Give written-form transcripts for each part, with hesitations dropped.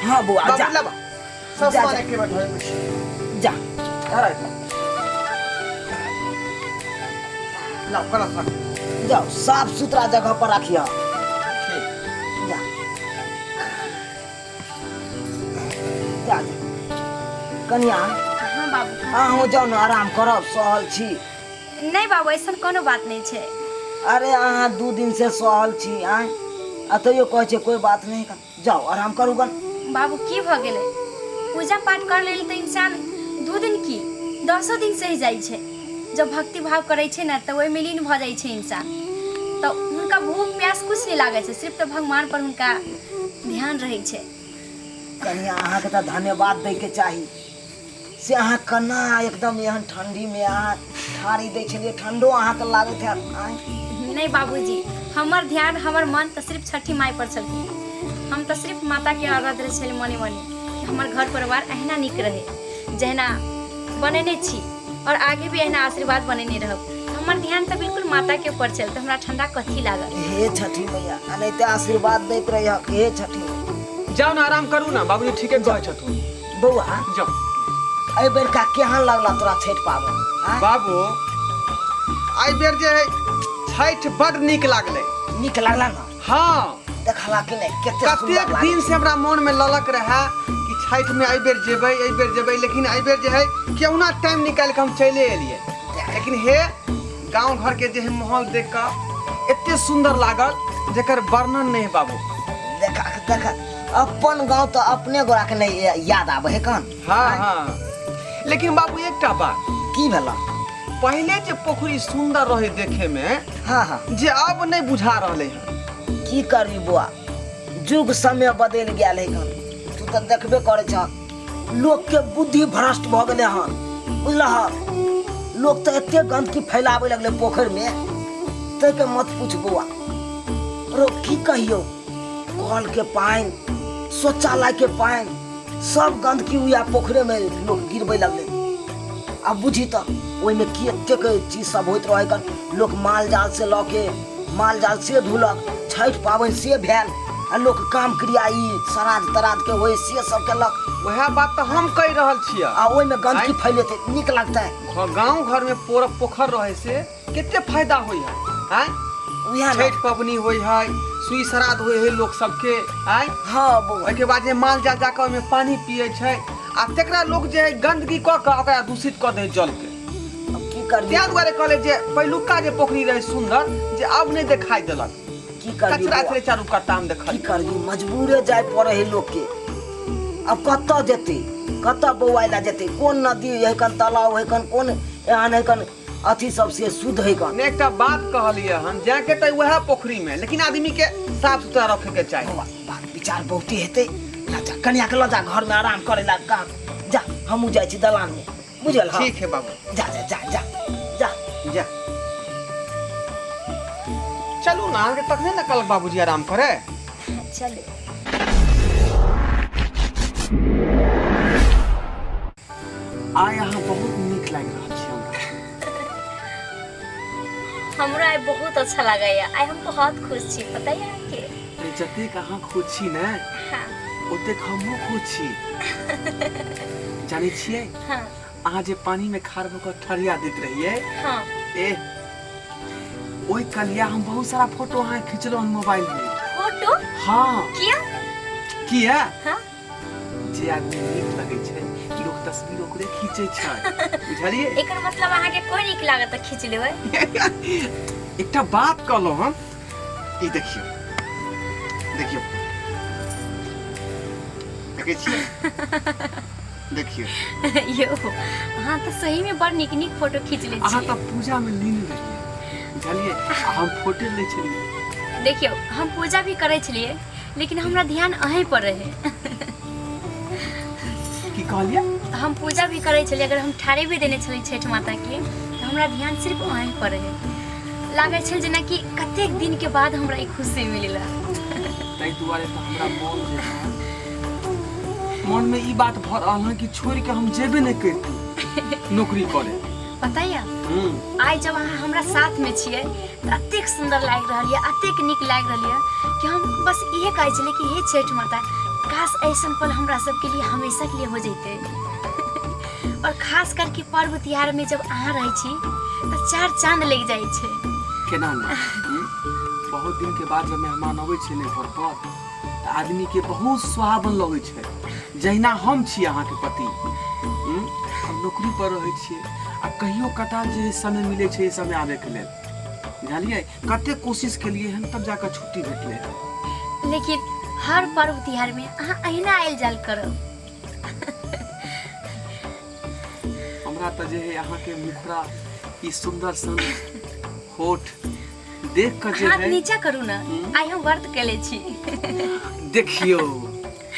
हाँ बौआ जा। बाबू लाबा जा, सब सामान जा। एके बेर धोए छी। जा। धरा। लाओ कलश रख। जाओ, साफ सुथरा जगह पर राखिया। ठीक। जा जा जा। कनिया। हाँ बाबू। अहूँ जाउ ने, आराम करब, सहल छी। नहीं बाबू, ऐसा कोनो बात नहीं छे। अरे अहाँ 2 दिन से सहल छी आय, आ तैयो कहै छै कोई बात नहीं। जाओ आराम करू गन। बाबू की भ गेलै? पूजा पाठ कर लेल तऽ इंसान 2 दिन की 10 दिन सहि जाइ छै। जब भक्ति भाव करै छै ने तऽ ओहिमे लीन भऽ जाइ छै इंसान, तऽ हुनका भूख प्यास कुछ नहीं लागै छै, सिर्फ तऽ भगवान पर हुनका ध्यान रहै छै। कनिया, अहाँके तऽ धन्यवाद दैके चाही से अहाँ केना एकदम एहन ठंडी में अहाँ ठाड़ी दै छलियै, ठंडो अहाँके लागैत हैत आँय? नहीं बाबूजी, हमर ध्यान हमर मन तऽ सिर्फ छठी माय पर छलखिन। हम तऽ सिर्फ माता के आराध रहै छलियै मने मने कि हमर घर परिवार अहिना नीक रहे जहिना बनेने छी, और आगे भी अहिना आशीर्वाद बनेने रहब। हमर ध्यान तऽ बिल्कुल माता के ऊपर छल, तऽ हमरा ठंडा कथी लागल। हे छठी मैया, एनाहिते आशीर्वाद दैत रहिह। हे छठी मैया। जाउ ने, आराम करू ने बाबूजी, ठीके कहै छथुन। बौआ। जाउ। एहि बेरका केहन लगला तोरा छठि पाबनि आँय? बाबू, एहि बेर जे है छठि बड नीक लागलै। नीक लगला ने? हाँ। देखला कि नहि कते सुन्दर कतेक लागै दिन छै। से हमरा मन में ललक रहे कि छठि में एहि बेर जेबै, एहि बेर जेबै, लेकिन एहि बेर जे है केहुना टाइम निकालि के हम चले एलियै। लेकिन हे गांव घर के जे है माहौल देख कऽ एते सुंदर लागल जेकर वर्णन नहीं है बाबू। देखा देखा, अपन गांव तो अपने गोरा के नहीं याद आवे है कन। हाँ हाँ, लेकिन बाबू एकटा बात। की भेला? पहले जे पोखरी सुंदर रहे देखे में, हाँ हाँ, जे अब नहीं बुझा रहले हैं। की करबी बुआ, जुग समय बदलि गेल है कन। तू तो देखबे करे छ, लोग के बुद्धि भ्रष्ट भ गेले हन, बुझलह? लोग तो एते गंदगी फैलावे लगले पोखरि में, तै के मत पूछ बौआ। रो की कहियो, कल के पानि, शौचालय के पानि, सब गंदगी उएह पोखरे में लोग गिरबै लगले। आब बुझी तऽ ओहिमे की एतेक चीज सब होइत रहै कन। लोक माल जाल से लऽ के माल जाल से धोलक, छठि पाबनि से भेल, आ लोक काम क्रिया ई श्राद्ध तराध के होइ से सब केलक। वएह बात तऽ हम कहि रहल छियै। आ ओहिमे गंदगी फैलेतै, नीक लगतै? गाँव घर में पोर पोखर रहे से कते फायदा होइ है आँय? उएह ने। छठि पबनी होइ है, सुई श्राद्ध होइ है लोक सबके आँय? हाँ बौआ। ओहिके बाद जे माल जाल जाकऽ ओहिमे पानि पियै छै, आ तकरा लोक जे है गंदगी कऽ कऽ ओकरा दूषित कऽ दै जल के। अब की करबी? ताहि दुआरे कहले जे पहिलुका जे पोखरी रहै सुंदर, जे आब नहि देखाई देलक। की करबी कचरा बौआ? छलै चारू कत्ता मे की देखल। करबी, मजबूरे जाय पड़े है लोक के। अब कतऽ जेतै, कतऽ बौआइ लए जेतै? कोन नदी है कन, तालाब है कन, कोन एहन है कन अथी सब से शुद्ध है कन? ने एकटा बात कहलियै हन, जाके तऽ वएह पोखरी मे, लेकिन आदमी के साफ सुथरा रखे के चाही। बौआ, बात विचार बहुते हेतै। लऽ जा कनिया के, लऽ जा घर में आराम करे ला कह। जा, हमहूँ जाइ छी दलान में, बुझल? हाँ। ठीक है बाबू। जा जा जा जा जा। जा, चलू ना अहाँके, तखने ने कल बाबूजी आराम करे। चलू। आइ अहाँ बहुत नीक लागि रहल छी हमरा। हमरा आइ बहुत अच्छा लागैया, आइ हम बहुत खुश छी, पता है अहाँके? अरे जतेक अहाँ खुश छी ने, हाँ, ओतेक हमहूँ खुश छी। जानै छियै? हाँ। अहाँ जे पानी में खाड़ भऽ कऽ ठरिया दैत रहियै, हाँ, ए ओहि कलिया हम बहुत सारा फोटो अहाँ खिंचलहुँ हन मोबाइल में। फोटो? हाँ। किया? किया? हाँ। जे आदमी नीक लगै छै लोक तस्वीर ओकरे खींचै छै, बुझलियै? एकर मतलब अहाँके कोई नीक लागत तऽ खींच लेबै। एकटा बात कहलहुँ हम, ई देखियौ, देखियौ, देखै छियै, देखियौ। यौ, अहाँ तऽ सही में बड़ नीक नीक फोटो खींच लै अहाँ छियै। तऽ पूजा में लीन रहियै, बुझलियै? आ हम फोटो लै छलियै। देखियौ, हम पूजा भी करै छलियै, लेकिन हमरा ध्यान अहीं पर रहे। की कहलियै? हम पूजा भी करै छलियै, अगर हम ठाड़े भी देने छलियै छठि माता के, तऽ हमरा ध्यान सिर्फ अहीं पर रहे। लागै छल जेनाकि कतेक दिन के बाद हमरा ई खुशी मिलल। ताहि दुआरे तऽ हमरा मोन जे है, मन में ई बात भऽ रहल हँ कि छोड़ि के हम जेबे नहि करिती नौकरी करे। पता यऽ, आइ जब अहाँ हमरा साथ में छियै तऽ एतेक सुन्दर लागि रहल यऽ, एतेक नीक लागि रहल यऽ कि हम बस इहे कहै छलियै कि हे छठि माता, काश ऐसन पल हमरा सबके लिए हमेशा के लिए हो जैते। और खास करके पर्व त्योहार में जब अहाँ रहै छी तऽ चार चांद लगि जाइ छै। केना नहि? बहुत दिन के बाद जब मेहमान अबै छै ने घर पर तऽ आदमी के बहुत सुहावन लगै छै। जहिना हम छी अहाँके पति, हम नौकरी पर रहै छियै आ कहियो कताल जे समय मिलै छै समय आबैके लेल, बुझलियै? कते कोशिश केलियै हन तब जाकऽ छुट्टी भेटलै हन। लेकिन हर पर्व त्योहार में अहाँ अहिना आयल जायल करब। हमरा तऽ जे है अहाँके मुखरा ई सुंदर सन होठ देख कऽ जे हाथ है नीचा करू ने, आइ हम व्रत केले छी। देखियौ,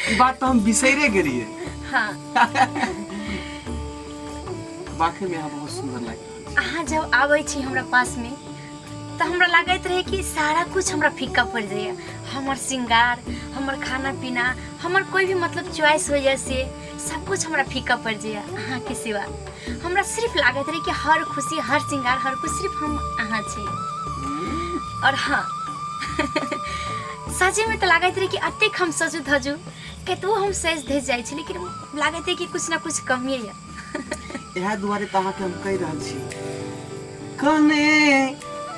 ई बात तऽ हम बिसैरे गेलियै। हाँ। वाकई में अहाँ बहुत सुंदर लागि रहल छी। अहाँ जब आबै छी हमरा पास में तऽ हमरा लागैत रहे कि सारा कुछ हमरा फीका पड़ जाइए। हमर श्रृंगार, हमर खाना पीना, हमर कोई भी मतलब चॉइस हो जाए से सब कुछ हमरा फीका पड़ जाइए अहाँके सिवा। हमरा सिर्फ लागैत रहे कि हर खुशी, हर श्रृंगार, हर कुछ सिर्फ हम अहाँ छी। और हाँ, सजे में तऽ लागैत रहे कि अतेक हम सजू धजू, कतबो हम सजि धजि जाइ छी, लेकिन लागैत रहे कि कुछ ना कुछ कमिए यऽ। इएह दुआरे तऽ अहाँके हम कहि रहल छी, कने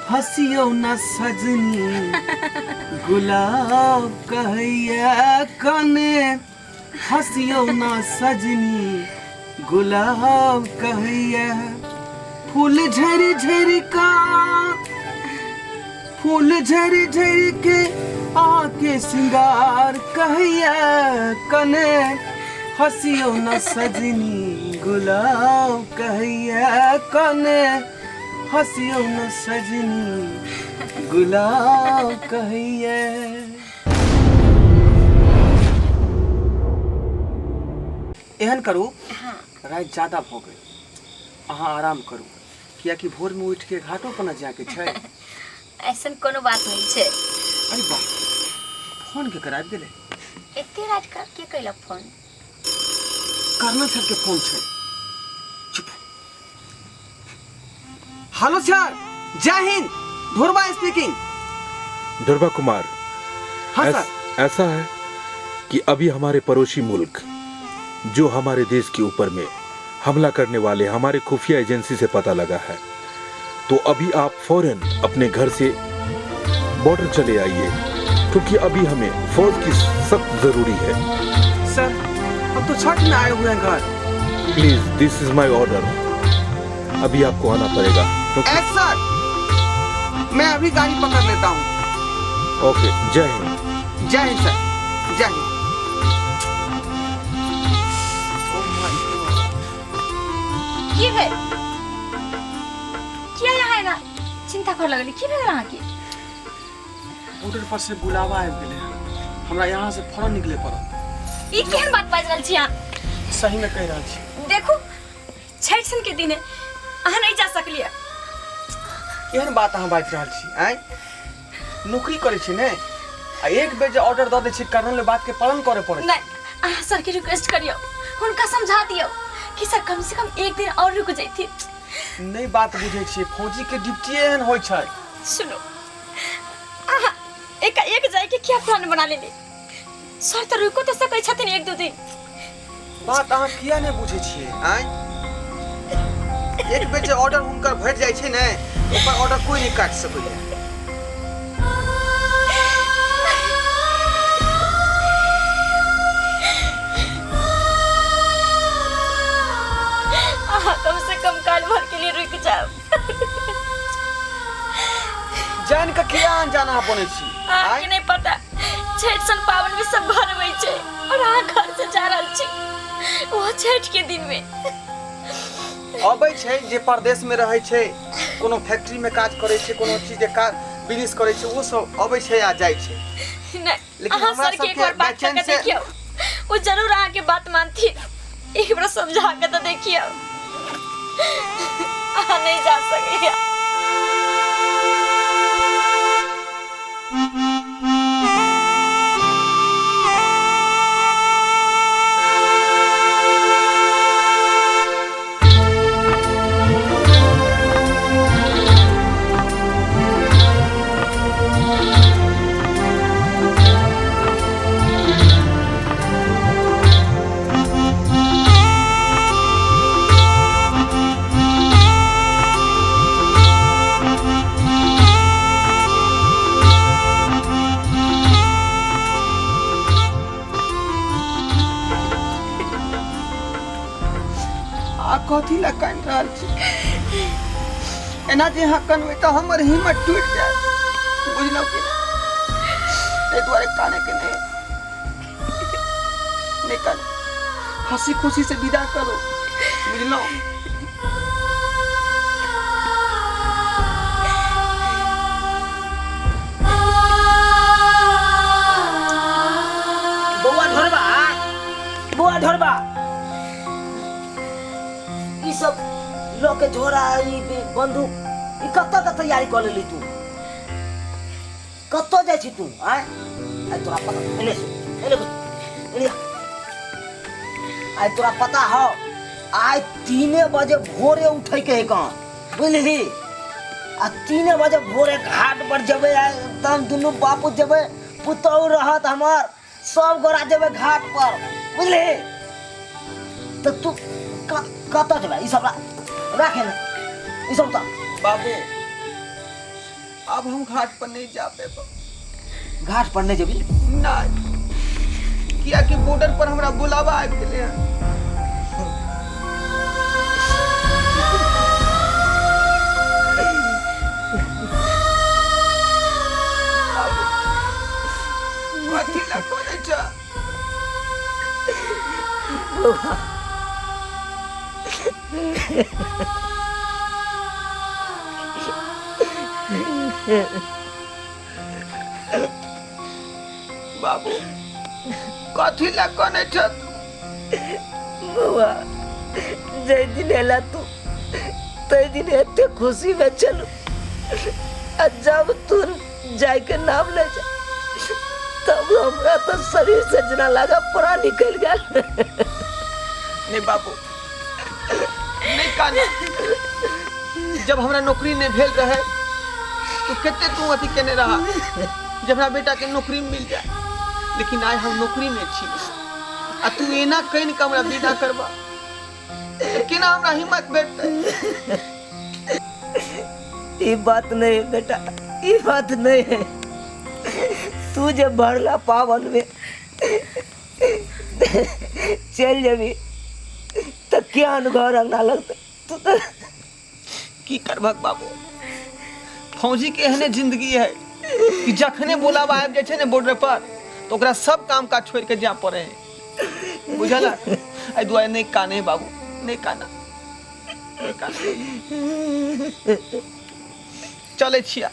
हँसियौ न सजनी गुलाब कहैया, कने हँसियौ न सजनी गुलाब कहैया, फूल झरि झरि का, फूल झरि झरि के आके सिंगार कहैया, कने हँसियौ न सजनी गुलाब कहैया, कने हँसियौ न सजनी गुलाब कहैया। एहन करू, राति ज्यादा भऽ गेल, अहाँ आराम करू, कियाकि भोर में उठि के घाटो पर न जाके छै। ऐसन कोनो बात नहीं छै। अरे वाह, फोन के कराबि गेलै? एते रात का के कैलक फोन? कर्नल सर के फोन छै। चुप। हेलो सर, जय हिंद, ढोरबा स्पीकिंग। ढोरबा कुमार। हाँ सर। ऐसा है कि अभी हमारे पड़ोसी मुल्क जो हमारे देश के ऊपर में हमला करने वाले, हमारे खुफिया एजेंसी से पता लगा है, तो अभी आप फौरन अपने घर से बॉर्डर चले आइए, क्योंकि अभी हमें फौज की सख्त जरूरी है। सर, हम तो छठ में आए हुए हैं घर। Please, this is my order, अभी आपको आना पड़ेगा। क्योंकि एस सर, मैं अभी गाड़ी पकड़ लेता हूँ। ओके, जय हिंद। जय हिंद सर, जय हिंद। Oh my God. की भेल? किया यहाँ एना चिंता कर लगली? की भेल अहाँके? बॉर्डर पर से बुलावा आबि गेलै हन, हमरा यहाँ से फौरन निकले पड़त। ई केहन बात बाजि रहल छी अहाँ? सही में कहि रहल छी। देखू, छठि सन के दिन है, अहाँ नहीं जा सकलियै। एहन बात अहाँ बाजि रहल छी? आँय, नौकरी करै छी ने, आ एक बेर जे ऑर्डर दऽ दै छै कर्नल, बात के पालन करे पड़ै छै। नहीं, अहाँ सर के रिक्वेस्ट करियौ, हुनका समझा दियौ कि सर कम से कम एक दिन और रुक जैथिन। नहि बात बुझै छियै, फौजी के ड्यूटी एहन होइ छै। सुनो, अहाँ एकाएक जाइके क्या प्लान बना लेली? सर तऽ रुको तऽ सकै छथिन एक दू दिन। बात अहाँ किया नहि बुझै छियै? आँय, एक बेर जे ऑर्डर हुनकर भेट जाइ छै ने, ओकर ऑर्डर कोई नहि काटि सकैए। अहाँ कम से कम काल भर के लिए रुक जाओ। जान के किया अनजान अहाँ बनै छी? अहाँके आँय नहि पता, छठि सन पाबनि में सब घर अबै छै और अहाँ घर से जा रहल छी, वो छठि के दिन में। अबै छै जे परदेश में रहै छै, कोनो फैक्ट्री में काज करै छै, कोनो चीज के काज बिजनेस करै छै, ओ सब अबै छै आ जाइ छै। नहि, लेकिन अहाँ हमरा सर के एक सबके बार बात बेचैन कऽ के से- देखियौ, ओ जरूर अहाँके बात मानथिन। एक बार समझा के तऽ देखियौ। अहाँ नहीं जा सकैया। कथी लए कानि रहल छी? एना जे अहाँ कनबै तऽ हमर हिम्मत टूटि जायत, बुझलहुँ कि नहि? ताहि दुआरे कानैके नहि, नहि कानू, हंसी खुशी से विदा करू, बुझलहुँ? बौआ ढोरबा, बौआ ढोरबा, ई सब लऽ के झोरा, ई बंदूक, ई कतऽ के तैयारी कऽ लेली तू? कतऽ जाइ छी तू? आय आइ तोरा पता, एने से एने बैठ, एने आ। आइ तोरा पता हौ, आइ 3 बजे भोरे उठै के है कहाँ, बुझलिही? आ 3 बजे भोरे घाट पर जेबै, आइ एकदम दुनू बापू जेबै, पुतहु रहत हमर, सब गोरा जेबै घाट पर, बुझलिही? तऽ तू कतऽ जेबै? ई सब राखे ने ई सब तऽ। बाबू, अब हम घाट पर नहीं जा पेबो। घाट पर नहीं जेबी? नहीं, किया कि बॉर्डर पर हमरा बुलावा आबि गेलै हन। बाबू, कथी लए करै छ? बाबू, कथी लए कनै छ तू? बौआ, जाहि दिन एला तू ताहि दिन एते खुशी में चलू, आ जब तू जायके नाम ले जा तब हमरा तो शरीर से जेना लगा पूरा निकल गेल। नहीं बाबू, नहीं काना। जब हमरा नौकरी नहीं भेल रहे तो कते तू अथी केने रहा जब हमरा बेटा के नौकरी मिल जाए, लेकिन आइ हम नौकरी में छी आ तू एना कनि के हमरा विदा करबा तऽ केना हमरा हिम्मत भेटतै? ई बात नहीं है बेटा, ई बात नहीं है। तू जे भरला पावन में चल जेबी तऽ केहन घर अंगना लगतै? तू तऽ की करबक बाबू, फौजी के एहने जिंदगी है कि जखने बोलावा आबि जाइ छै ने बॉर्डर पर तऽ ओकरा सब काम काज छोड़ि के जाय पड़े है, बुझल? एहि दुआरे नहि काने बाबू, नहि काना, नहि काना। चलै छियै।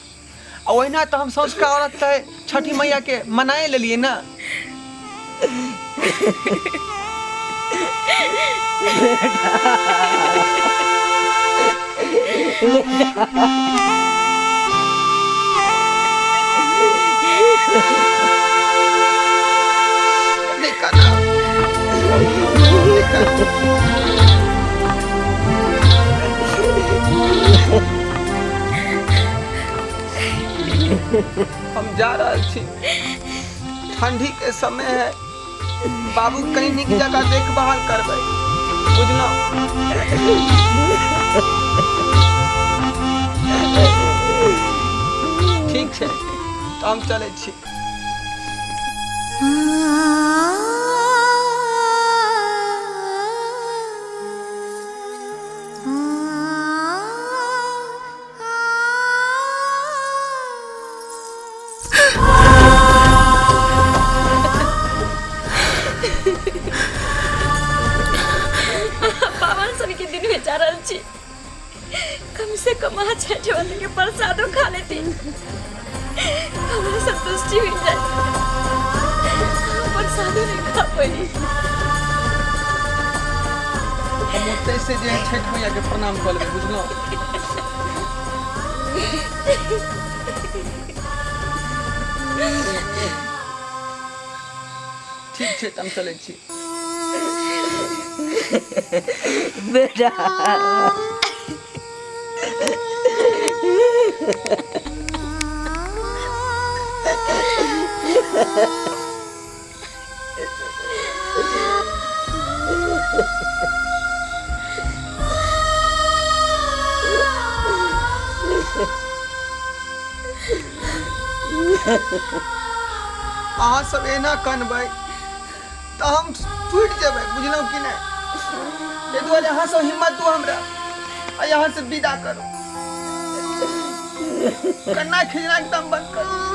आ ओहिना तऽ हम संस्कार औरत तऽ छठी मैया के मनाए लेलियै ने। नहि काना, नहि काना। हम जा रहल छी, ठंडी के समय है बाबू, कहीं नीक जगह देखभाल करबै, बुझलहुँ? ठीक छै, तऽ हम चलै छी। पावन सन के दिन में जा रहल छी, कम से कम अहाँ छठि वाले के प्रसादो खा लेती, हमरा संतुष्टि मिल जाए। प्रसादो नहीं खा पैली। हम ओतै से जे है छठि मैया के प्रणाम कऽ लेबै, बुझलहुँ? ठीक छै, तऽ हम चलै छी। बेटा, अहाँ सब एना कनबै तऽ हम टूटि जेबै, बुझलहुँ कि नहि? ताहि दुआरे अहाँ सब हिम्मत दू हमरा आ यहाँ से विदा करू। कन्ना खिजना एकदम बंद करू।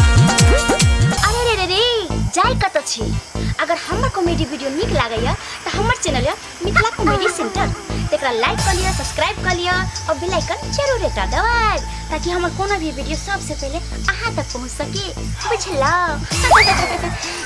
अरे रे रे रे, जाय कतऽ छी? अगर हमर कॉमेडी वीडियो नीक लागैया तऽ हमर चैनल यऽ मिथिला कॉमेडी सेंटर, तकरा लाइक कऽ लिअ, सब्सक्राइब कऽ लिअ और बेल आइकन जरूर एकटा दबाएब ताकि हमर कोनो भी वीडियो सबसे पहिले अहाँ तक पहुँच सके। बुझलहुँ?